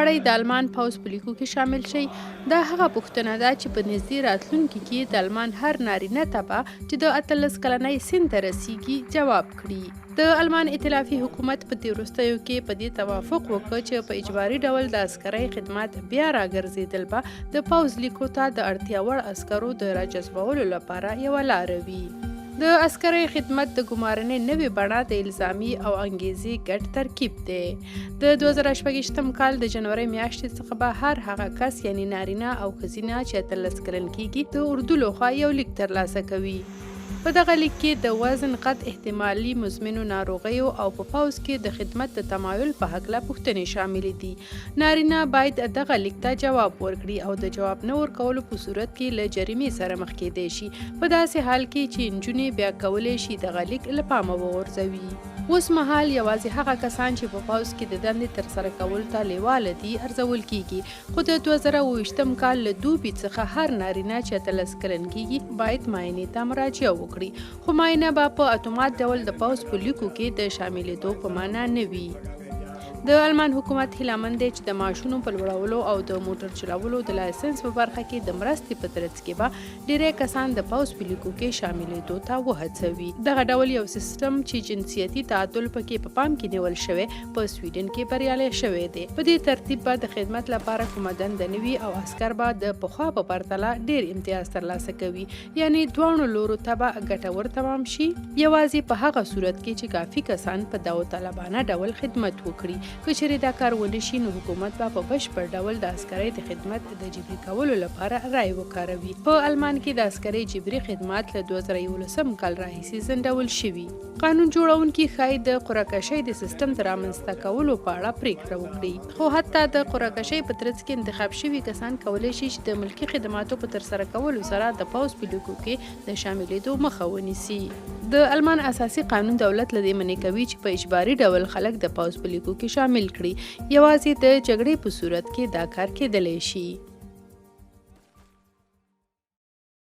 غواړئ د المان پوځ په لیکو کې شامل شئ؟ دا هغه پوښتنه ده چې په نږدې راتلونکي کې د المان هر نارینه ته به چې د 18 کلنۍ سن ته رسیږي جواب کړي. د المان ائتلافي حکومت په دې وروستیو کې په دې توافق وکړ چې په اجباري ډول د عسکرۍ خدمت بیا راګرځېدل به د پوځ لیکو ته د اړتیا وړ عسکرو د راجذبولو لپاره یوه لاره وي. د عسکرۍ خدمت د ګمارنې نوې بڼه د الزامي او انګېزې ګډ ترکیب دی. د 2026 کال د جنورۍ میاشتې څخه به هر هغه کس یعنی نارینه او ښځینه چې 18 کلن کیږي د اردو لخوا یو لیک ترلاسه کوي. په دغه لیک کې د وزن، قد، احتمالي مزمنو ناروغیو او په پوځ کې د خدمت د تمایل په هکله پوښتنې شاملې دي. نارینه باید دغه لیک ته جواب ورکړي او د جواب نه ورکولو په صورت کې له جریمې سره مخ کېدای شي، په داسې حال کې چې نجونې بیا کولی شي دغه لیک له پامه وغورځوي. اوس مهال یوازې هغه کسان چې په پوځ کې د دندې ترسره کولو ته لېواله دي، ارزول کېږي، خو د 2027 کال له دوبي څخه هر نارینه چې 18 کلن کېږي، باید معاینې ته مراجعه وکړي، خو معاینه به په اتومات ډول د پوځ په لیکو کې د شاملېدو په معنا نه وي. د المان حکومت هیله من دی چې د معاشونو په لوړولو او د موټر چلولو د لایسنس په برخه کې د مرستې په ترڅ کې به ډیری کسان د پوځ په لیکو کې شاملېدو ته وهڅوي. دغه ډول یو سیستم چې جنسیتي تعادل پکې په پام کې نیول شوی، په سویډن کې بریالی شوی دی. په دې ترتیب به د خدمت لپاره کومه دنده نه وي او عسکر به د پخوا په پرتله ډیر امتیاز ترلاسه کوي، یعنې دواړو لورو ته به ګټور تمام شي، یوازې په هغه صورت کې چې کافي کسان په داوطلبانه ډول خدمت وکړي. که چېرې دا کار ونه شي، نو حکومت به په بشپړ ډول د عسکرۍ د خدمت د جبري کولو لپاره رایې وکاروي. په المان کې د عسکرۍ جبري خدمات له 2011 کال راهیسې ځنډول شوي. قانون جوړونکي ښايي د قرعه کشۍ د سیستم د رامنځته کولو په اړه پرېکړه وکړي. خو حتی د قرعه کشۍ په ترڅ کې انتخاب شوي کسان کولی شي چې د ملکي خدماتو په ترسره کولو سره د پوځ په لیکو کې د شاملېدو مخه ونیسي. د المان اساسي قانون دولت له دې منع کوي چې په اجباري ډول خلک د پوځ په لیکو کې شامل کړي، یوازې د جګړې په صورت کې دا کار کېدلی شي.